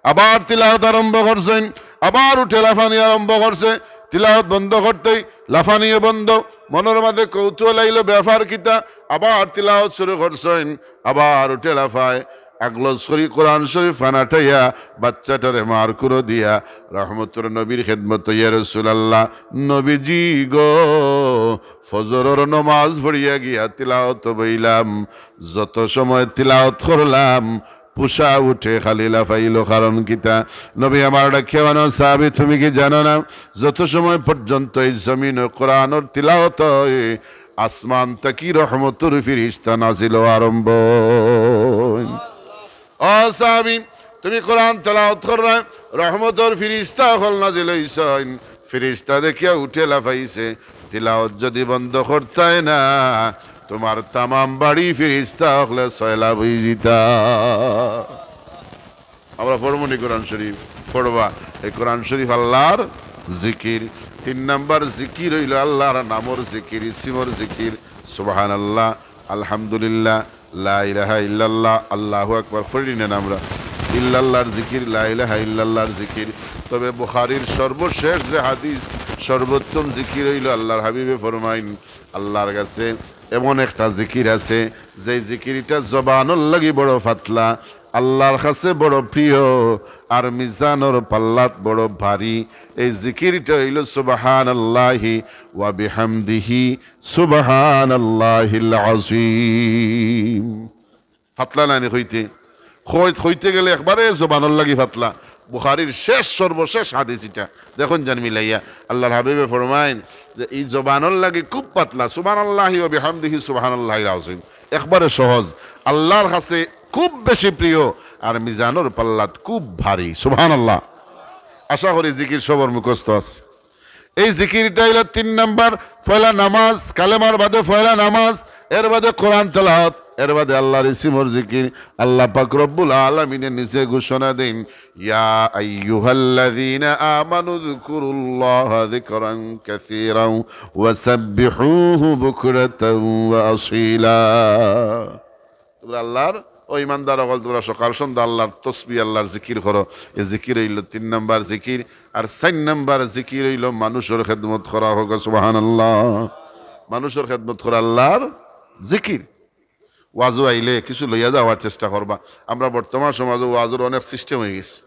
আবার তিলাওয়াত আরম্ভ করছইন, আবার উটে লাফানি আরম্ভ করছে। তিলাওয়াত বন্ধ করতেই লাফানিও বন্ধ। মনর মাঝে কৌতূহল আইলো, ব্যাপার কিতা? আবার তিলাওয়াত শুরু করছইন, আবার উটে লাফায়। আগলজ করি কোরআন শরীফ ফানাটাইয়া, বাচ্চাটারে মার কুলো দিয়া, রহমতর নবীর খেদমত, "ইয়া রাসূলুল্লাহ, নবীজি গো, ফজরর নমাজ পড়িয়া গিয়া তিলাওয়াত বইলাম, যত সময় তিলাওয়াত করলাম, পুষা উঠে খালি লাফাইলো, কারণ কিতা? নবী আমার ডাকিয়া বানো, সাহাবী, তুমি কি জানো না, যত সময় পর্যন্ত এই জমিনো কোরআনর তিলাওয়াত হয়, আসমান থাকি রহমতর ফিরিস্তা নাজিল হওয়া আরম্ভ অয়। ও সাহাবী, তুমি কোরআন তেলাওয়াত কররায়, রহমতর ফিরিস্তা অকল নাজিল অইছইন, ফিরিস্তা দেখিয়া উঠে লাফাইছে। তিলাওয়াত যদি বন্ধ করতায় না, তুমার তামাম বাড়ি ফিরিস্তা অকলে সয়লাব অইযিতা। আমরা পড়মুনি কোরআন শরীফ? পড়বা। এই কোরআন শরীফ আল্লাহর জিকির। তিন নাম্বার জিকির অইলো আল্লাহর নামর জিকির, ইসিমর জিকির। সুবহানাল্লাহ, আলহামদুলিল্লাহ, লা ইলাহা ইল্লাল্লাহ, আল্লাহু আকবার পড়ি না আমরা? ইল্লাল্লাহর জিকির, লা ইলাহা ইল্লাল্লাহর জিকির। তবে বুখারীর সর্বশেষ যে হাদিস, সর্বোত্তম জিকির অইলো আল্লাহর হাবিবে ফরমাইন, আল্লাহর কাছে এমন একটা জিকির আছে, যে জিকিরটা জবানর লাগি বড় পাতলা, আল্লাহর কাছে বড় প্রিয়, আর মিজানর পাল্লাত বড় ভারী। এই জিকিরটা অইলো সুবহানাল্লাহি ওয়া বিহামদিহি, সুবহানাল্লাহিল আযীম। পাতলা নানি কইতে? কই-, কইতে গেলে একবারে জবানর লাগি পাতলা। বুখারীর শেষ, সর্বশেষ হাদিস ইটা। দেখইন যান মিলাইয়া, আল্লাহর হাবিবে ফরমাইন যে ই জবানর লাগি খুব পাতলা, সুবহানাল্লাহি ওয়া বিহামদিহি সুবহানাল্লাহিল আযীম। একবারে সহজ। আল্লাহর কাছে খুব বেশি প্রিয়, আর মিজানর পাল্লাত খুব ভারী। সুবহানাল্লাহ। আশা করি জিকির সবর মুখস্থ আছে। এই জিকিরটা অইলো তিন নাম্বার, পয়লা নামাজ, কালেমার বাদে পয়লা নামাজ, এর বাদে কোরআন তেলাওয়াত, এর বাদে আল্লাহর ইসিমর জিকির। আল্লাহ পাক রব্বুল আলামিনে নিজে ঘোষণা দেইন, "ইয়া আইয়ুহাল্লাযীনা আমানু যকুরুল্লাহা যিকরান কাসীরা ওয়া সাব্বিহুহু বুকরাতাও ওয়া আসীলা।" তুমরা আল্লাহর, ও ইমানদার অকল, তুমরা সকাল সন্ধ্যা আল্লাহর তসবিহ, আল্লাহর জিকির করো। এই জিকির অইলো তিন নাম্বার জিকির। আর চাইর নাম্বার জিকির অইলো মানুষর খেদমত করা। কউক্কা সুবহানাল্লাহ। মানুষর খেদমত করা আল্লাহর জিকির। ওয়াজো আইলে কিছু লইয়া যাওয়ার চেষ্টা করবা। আমরা বর্তমান সমাজো ওয়াজর অনেক system অইগেছে।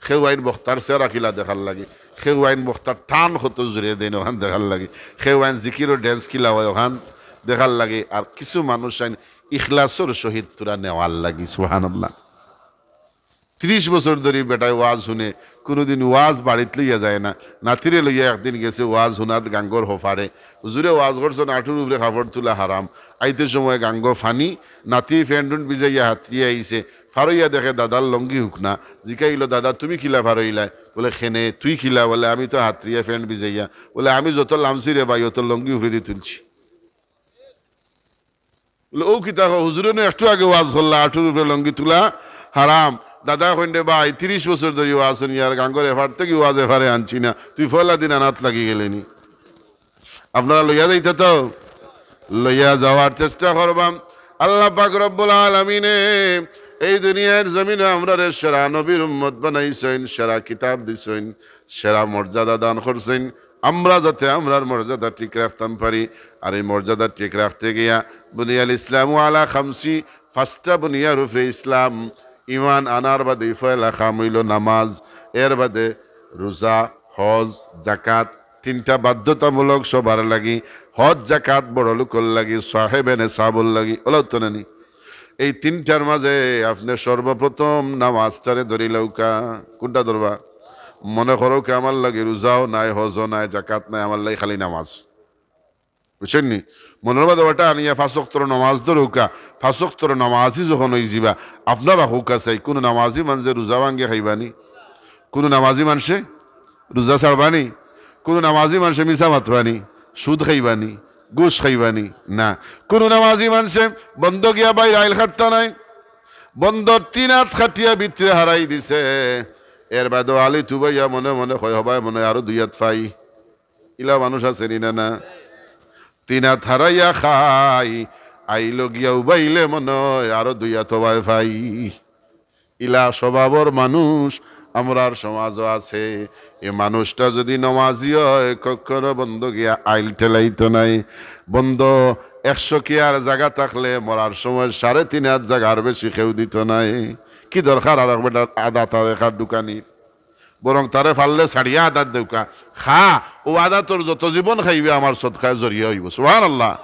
কেউ আইন বক্তার চেহারা কিলা দেখার লাগি, কেউ আইন বক্তার টান কত জোরে দেইন অখান দেখার লাগি, কেউ আইন জিকিরর dance কিলা অয় অখান দেখার লাগি, আর কিছু মানুষ আইন ইখলাসর সহিত থুড়া নেওয়ার লাগি। সুবহানাল্লাহ। তিরিশ বছর ধরি বেটায় ওয়াজ হুনে, কুনুদিন ওয়াজ বাড়িত লইয়া যায় না। নাতিরে লইয়া একদিন গেছে ওয়াজ হুনাত গাঙ্গর হপারে। হুজুরে ওয়াজ করছইন, আটুর উপরে কাপড় তুলা হারাম। আইতে সময় গাঙ্গো ফানি, নাতি প্যান্ট-উন্ট ভিজাইয়া হাতরিয়া আইছে। ফারইয়া দেখে দাদার লুঙ্গি হুকনা। জিকাইলো, "দাদা, তুমি কিলা ফারইলায়?" বলে, "কেনে, তুই কিলা?" বলে, "আমি তো হাতরিয়া প্যান্ট ভিজাইয়া।" বলে, "আমি যত লামছি রে ভাই, অত লুঙ্গি উপরেদি তুলছি।" বলে, "অউ কিতা কও, হুজুরে নু একটু আগে ওয়াজ করলা, আটুর উপরে লুঙ্গি তুলা হারাম।" দাদায় কইন, "রে ভাই, তিরিশ বছর ধরি ওয়াজ হুনিয়ার, গাঙ্গর এপার থাকি ওয়াজ এপারে আনছি না, তুই পয়লা দিন আনাত লাগি গেলে নি।" আপনারা লইয়া যাইতা তো? লইয়া যাওয়ার চেষ্টা করবা। আল্লাহ পাক রব্বুল আলামিনে এই দুনিয়ার জমিনো আমরারে সেরা নবীর উম্মত বানাইছইন, সেরা কিতাব দিছইন, সেরা মর্যাদা দান করছইন। আমরা যাতে আমরার মর্যাদা ঠিক রাখতাম পারি, আর এই মর্যাদা ঠিক রাখতে গিয়া বুনিয়াল ইসলামু আলা খামসি, পাঁচটা বুনিয়ার উপরে ইসলাম, ইমান আনার বাদে পয়লা কাম অইলো নামাজ, এর বাদে রোজা, হজ, জাকাত, তিনটা বাধ্যতামূলক সবার লাগি। হজ জাকাত বড় লোকর লাগি, সাহেবে নেসাবর লাগি, অলাউ তো নানি? এই তিনটার মাঝে আপনে সর্বপ্রথম নামাজটারে ধরিলাউক্কা। কুনটা ধরবা? মনে করউক্কা, আমার লাগি রোজাও নাই, হজও নাই, জাকাত নাই, আমার লাগি খালি নামাজ। বুঝছইন নি? মনর মাঝে ওটা আনিয়া পাঁচ ওয়াক্তর নামাজ ধরউক্কা। পাঁচ ওয়াক্তর নামাজি যখন অইযিবা, আপনারা কউক্কা চাই, কুনু নামাজি মানষে রোজা ভাঙ্গি খাইবা নি? কুনু নামাজি মানষে রোজা ছাড়বা নি? কুনু নামাজি মানষে মিছা মাতবা নি? সুদ খাইবা নি? ঘুষ খাইবা নি? না। কুনু নামাজি মানষে বন্দো গিয়া বাইর আইল কাটতা নায়। বন্দর তিন আত কাটিয়া ভিতরে হারাই দিছে। এর বাদেও আলি তুবাইয়া মনে মনে কয়, "হবায় মনে অয় আরো দুই আত পাই।" ইলা মানুষ আছে নি না, না? তিন আত হারাইয়া খাই, আইলো গিয়া উবাইলে মনে অয় আরো দুই আত হবায় পাই। ইলা স্বভাবর মানুষ আমরার সমাজো আছে। এ মানুষটা যদি নমাজি অয়, কখনো বন্দো গিয়া আইল ঠেলাইতো নায়। বন্দো একশো কিয়ার জাগা থাকলে মরার সময় সাড়ে তিন আত জাগার বেশি কেউ দিতো নায়। কি দরকার আরক বেটার আদাত আর একার ঢুকানি? বরং তারে পারলে ছাড়িয়া আদাত দেউক্কা। খা, অউ আদাতর যত জীবন খাইবে আমার সদকায় জরিয়া অইবো। সুবহানাল্লাহ।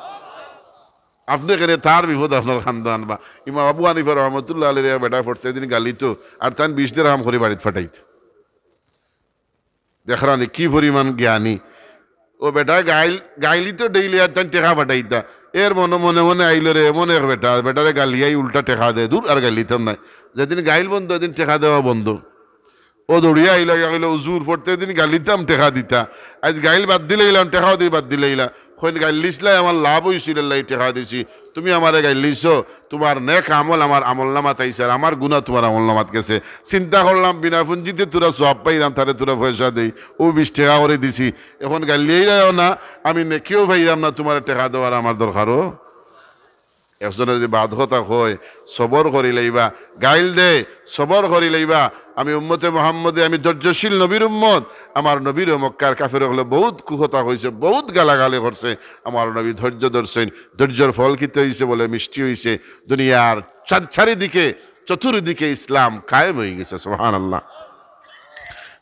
আপনে কেনে তার বিপদ আপনার কান্দো আনবা? ইমাম আবু হানিফা রহমতুল্লাহ আলাইহির এক বেটা প্রত্যেক দিন গালিতো, আর তাইন বিশ দেরহাম করি বাড়িত ফাটাইতো। দেখরানি কি পরিমাণ জ্ঞানী। ও বেটা গাইল, গাইলিতো ডেইলি আর তাইন টেকা ফাটাইতা। এর মনে, মনে মনে আইলো রে, এমন এক বেটা, বেটারে গালিয়াই উল্টা টেকা দেয়, দূর আর গাইলিতাম নায়। যেদিন গাইল বন্ধ, এদিন টেকা দেওয়া বন্ধ। ও দৌড়িয়া আইলো, আইয়া কইলো, "হুজুর, প্রত্যেক দিন গাইলিতাম, টেকা দিতা, আইজ গাইল বাদ দিলাইলাম, টেকাও দি বাদ দিলাইলা।" কইন, "গাইল দিছলায়, আমার লাভ অইছিল, এর লাগি টেকা দিছি। তুমি আমারে গাইল দিছো, তুমার নেক আমল আমার আমল নামাত আইছে, আর আমার গুনা তুমার আমল নামাত গেছে। চিন্তা করলাম, বিনা পুঞ্জিতে থুড়া সওয়াব পাইরাম, তারে থুড়া পয়সা দেই, অউ বিশ টেকা করি দিছি। এখন গাইল দিলাইলায় না, আমি নেকিও পাইরাম না, তুমারে টেকা দেওয়ার আমার দরকারও।" একজনে যদি বাদ কথা কয়, সবর করি লইবা, গাইল দে, সবর করি লইবা। আমি উম্মতে মুহাম্মদে, আমি ধৈর্যশীল নবীর উম্মত। আমার নবীরে মক্কার কাফের অকলে বউত কুকথা কইছে, বউত গালাগালি করছে। আমার নবী ধৈর্য ধরছইন, ধৈর্যর ফল কিতা অইছে? বলে মিষ্টি অইছে। দুনিয়ার চার-, চারিদিকে, চতুর্দিকে ইসলাম কায়েম অইগেছে। সুবহানাল্লাহ।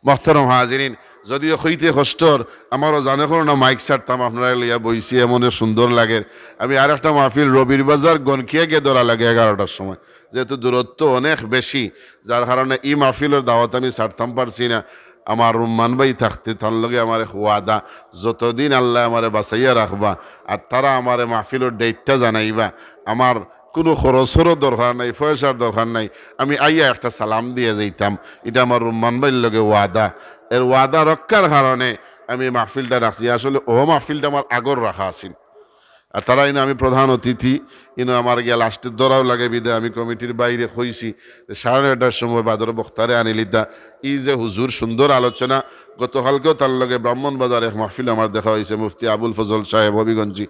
মহতরম হাজিরিন, যদিও কইতে কষ্টর, আমারও জানে করো না মাইক ছাড়তাম, আপনারারে লইয়া বইছি, এমন এক সুন্দর লাগের। আমি আরেকটা মাহফিল রবির বাজার গনকিয়া গিয়া ধরা লাগে এগারোটার সময়, যেহেতু দূরত্ব অনেক বেশি, যার কারণে ই মাহফিলর দাওয়াত আমি ছাড়তাম পারছি না। আমার রুম্মান ভাই থাকতে তান লগে আমার এক ওয়াদা, যতদিন আল্লায় আমারে বাঁচাইয়া রাখবা আর তারা আমারে মাহফিলর ডেটটা জানাইবা, আমার কুনু খরচরও দরকার নাই, পয়সার দরকার নাই, আমি আইয়া একটা সালাম দিয়া যাইতাম। ইটা আমার রুম্মান ভাইর লগে ওয়াদা। এর ওয়াদা রক্ষার কারণে আমি মাহফিলটা রাখছি। আসলে অউ মাহফিলটা আমার আগর রাখা আছিল। আর তারা ইনো আমি প্রধান অতিথি, ইনো আমার গিয়া লাস্টে ধরাও লাগে বিধায় আমি কমিটির বাইরে কইছি যে সাড়ে নয়টার সময় বাদর বক্তারে আনিলিতা। ই যে হুজুর সুন্দর আলোচনা, গতকালকেও তার লগে ব্রাহ্মণবাজার এক মাহফিল আমার দেখা অইছে, মুফতি আবুল ফজল সাহেব হবিগঞ্জি।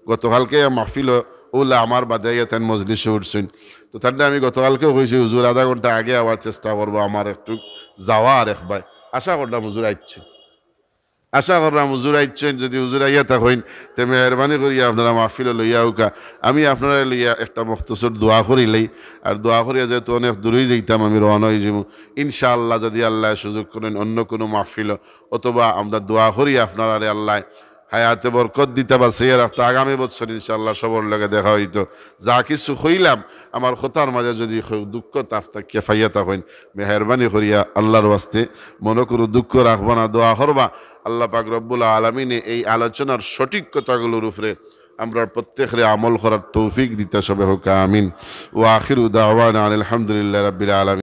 গতকালকে এক মাহফিল অউলা আমার বাদে আইয়া তাইন মজলিসো উঠছইন। তো তানরে আমি গতকালকেও কইছি, "হুজুর, আধা ঘন্টা আগে আওয়ার চেষ্টা করবা, আমার একটু যাওয়া আর এক ভাই।" আশা করলাম হুজুর আইছইন, আশা করলাম হুজুর আইছইন। যদি হুজুর আইয়া থাকইন, তে মেহেরবানি করিয়া আপনারা মাহফিলো লইয়া আউক্কা। আমি আপনারারে লইয়া একটা মখতসর দোয়া করিলাই। আর দোয়া করিয়া যেহেতু অনেক দূরই যাইতাম, আমি রওয়ানা অইযিমু। ইনশাআল্লাহ, যদি আল্লায় সুযোগ করইন, অন্য কুনু মাহফিলো অথবা আমরা দোয়া করি আপনারারে আল্লায় হায়াতে বরকত দিতা, বাঁচাইয়া রাখতা। আগামী বছর ইনশাআল্লাহ সবর লগে দেখা অইতো। যা কিছু কইলাম, আমার কথার মাঝে যদি কেউ দুঃখ তাপ থাকিয়া পাইয়া থাকইন, মেহেরবানি করিয়া আল্লাহর ওয়াস্তে মনো কুনু দুঃখ রাখবা না, দোয়া করবা। আল্লাহ পাক রব্বুল আলামিনে এই আলোচনার সঠিক কথাগুলোর উপরে আমরার প্রত্যেকরে আমল করার তৌফিক দিতা। সবে হোক আমিন। ওয়া আখিরু দাওয়ানা আনিল হামদুলিল্লাহি রাব্বিল আলামিন।